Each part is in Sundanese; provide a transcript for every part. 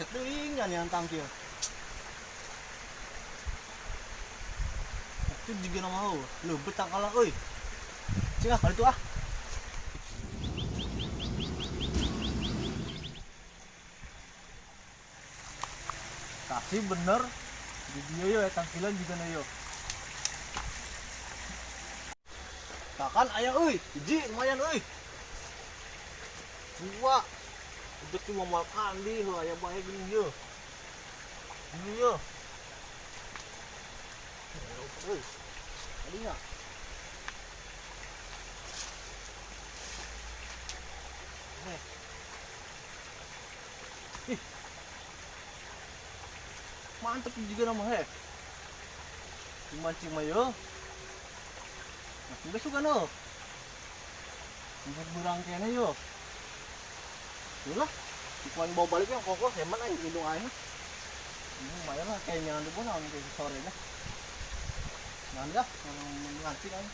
Hese teuing nya yang tangkil. Itu juga nama mau. Leubet tangkalan euy. Cing ah, kali itu ah. Kasih bener di dia yo tangkilan juga na yo. Takan aya euy, hiji lumayan euy. Dua. Udah cuma mau kandi heuh aya bae geuning yo. Gini yo. Euy. Tadinya. Nih. Ih. Mantep juga nama he. Mancing mah yo. Mancing besok kan no. Mancing berang kene yo. Yalah, dikuan bawa balik yang kokoh hemat aing indung aing. Ini lumayan lah kayaknya nanti pun naon kayak sore dah. Nah, dah, mancing aing.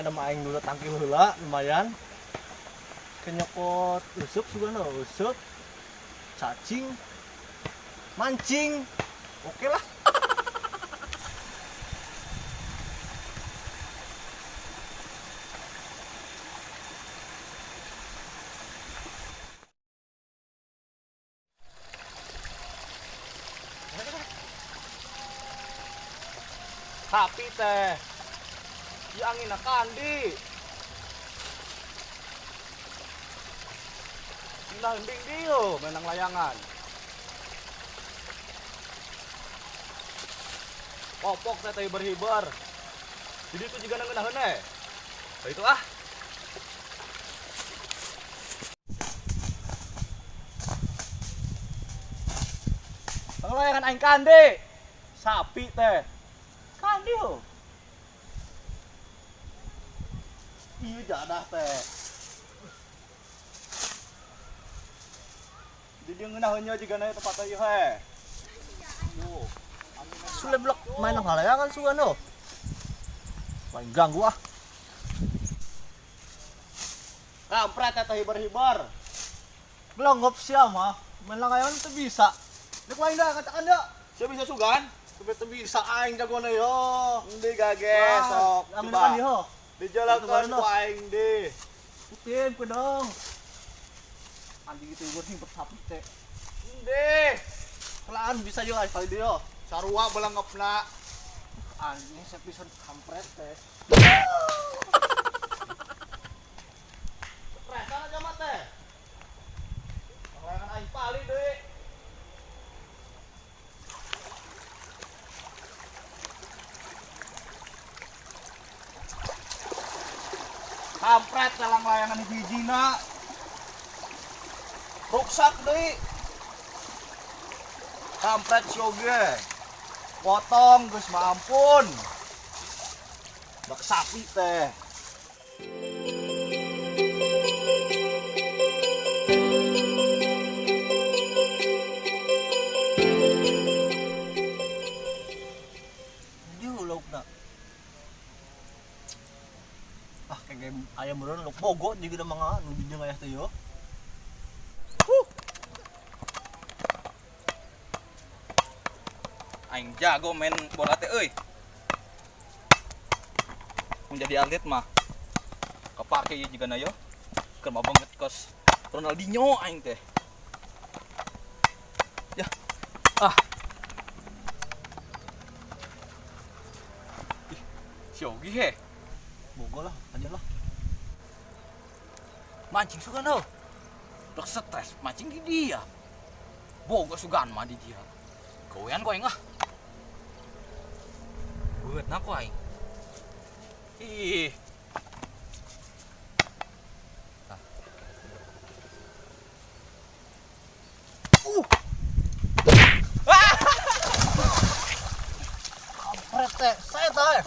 Ada mah aing dulu tangkil heula lumayan. Kenyokot useup juga no, useup. Cacing. Mancing. Oke lah. Sapi teh. Ieu anginna kandi. Indah embing dieu menang layangan. Popok teh teh berhibar. Jadi itu juga ngeunaheun eh. Tah itu ah. Layangan aing kandi. Sapi teh. Kandi ho. Iya jadah teh. Jadi ngeunaheun nya juga na tempat ieu he. Tuh. Sule blok main nang halayangan sugan no. Paling ganggu ah. Kampret teh hibar-hibar. Belongop sia mah. Main layangan teu bisa. Dek lain dah katakan dah. Sia bisa sugan? Teu bisa aing jagoan yo. Endi gage sok. Amin kan yo. Dijalakan ku aing di. Putin pedong. Anjing itu gue timpet sapi teh. Endi. Kelaan bisa yo aing kali yo. Sarua belengepna. Anjing saya pisan kampret teh. Stresan aja mah teh. Layangan aing pali deui. Kampret dalam layangan hijina. Ruksak deui. Kampret sioge. Potong geus mah ampun. Bak sapi teh. Di laukna. Ah kayak ayam meureun lauk bogo juga da mangga nu di jeung ayah teh yo. Aing jago main bola teh euy. Mun jadi atlet mah kepake ieu juga na yo. Keur mah banget kos Ronaldinho aing teh. Ya. Ah. Ih, si Ogi he. Bogo lah, aja lah. Mancing sugan heuh. Dek stres mancing di dia. Bogo sugan mah di dia. Gawean ku aing ah. Beungeutna ku aing. Ih. Nah. Kampret teh, saya teh.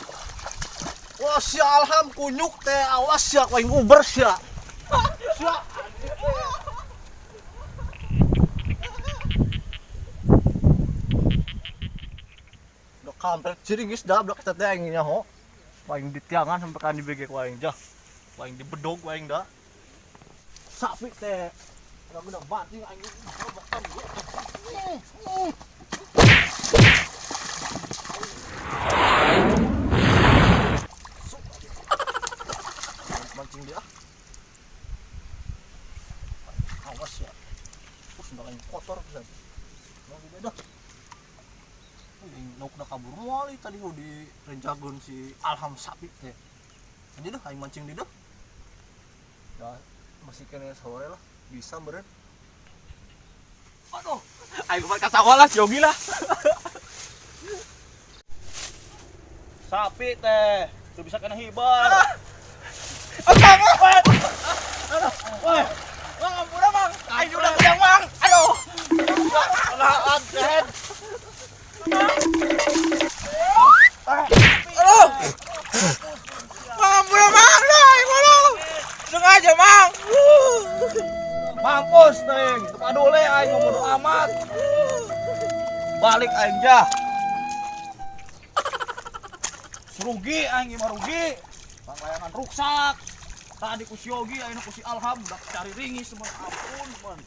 Wah, sia alham kunyuk teh, awas sia ku aing uber sia. Sia. Dok kampret ciri geus dah blok eta teh aing nyaho. Aing di tiangan sampai kan di BG ku aing jah. Aing di bedog aing dah. Sapi teh. Udah udah banting aing. Mancing dia. Awas ya. Terus sendal aing kotor pisan. Mau beda. Aing lauk udah kabur moal tadi gua di renjagon si Alham sapi teh. Jadi dah aing mancing di dah. Ya masih kena sore lah, bisa meren. Aduh, aing kumat ka sawah lah si Yogi lah. Sapi teh, tuh bisa kena hibar. Aduh, woi. Mang, ampun Mang. Aing udah kujang, Mang. Aduh. Aduh, Aduh. Mang, ampun Mang. Aduh, aing malu. Sengaja, Mang. Mampus teh, padole aing ngomong amat. Balik aing jah. Rugi aing mah rugi. Panglayangan ruksak. Tadi ku si Yogi, aing ku si Alham udah cari ringis semua ampun, man.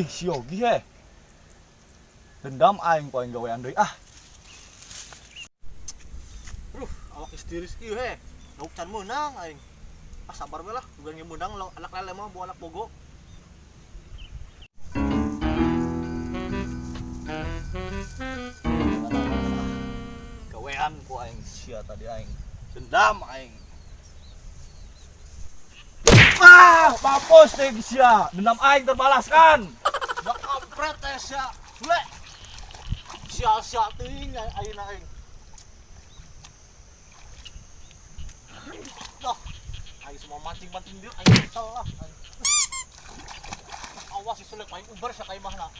Ih, si Yogi he. Dendam aing ku aing gawean deui ah. Aduh, awak histeris ieu he. Lauk can meunang aing. Ah sabar we lah, bukan ge meunang anak lele mah bawa anak bogo. Gawean ku aing sia tadi aing. Dendam aing. Ah, mampus teh sia. Dendam aing terbalaskan. Da kampret teh sia. Sule. Sia-sia teuing ayeuna aing. Dah, aing semua mancing-mancing dia aing kesel lah. Aing. Awas si Sule aing uber sia ka imahna.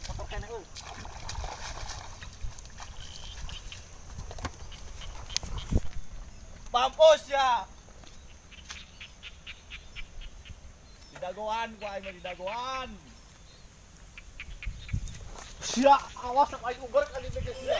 Motor keneh euy. Mampus ya. Didagoan ku aing mah didagoan. Sia, awas aing uber kali teh sia.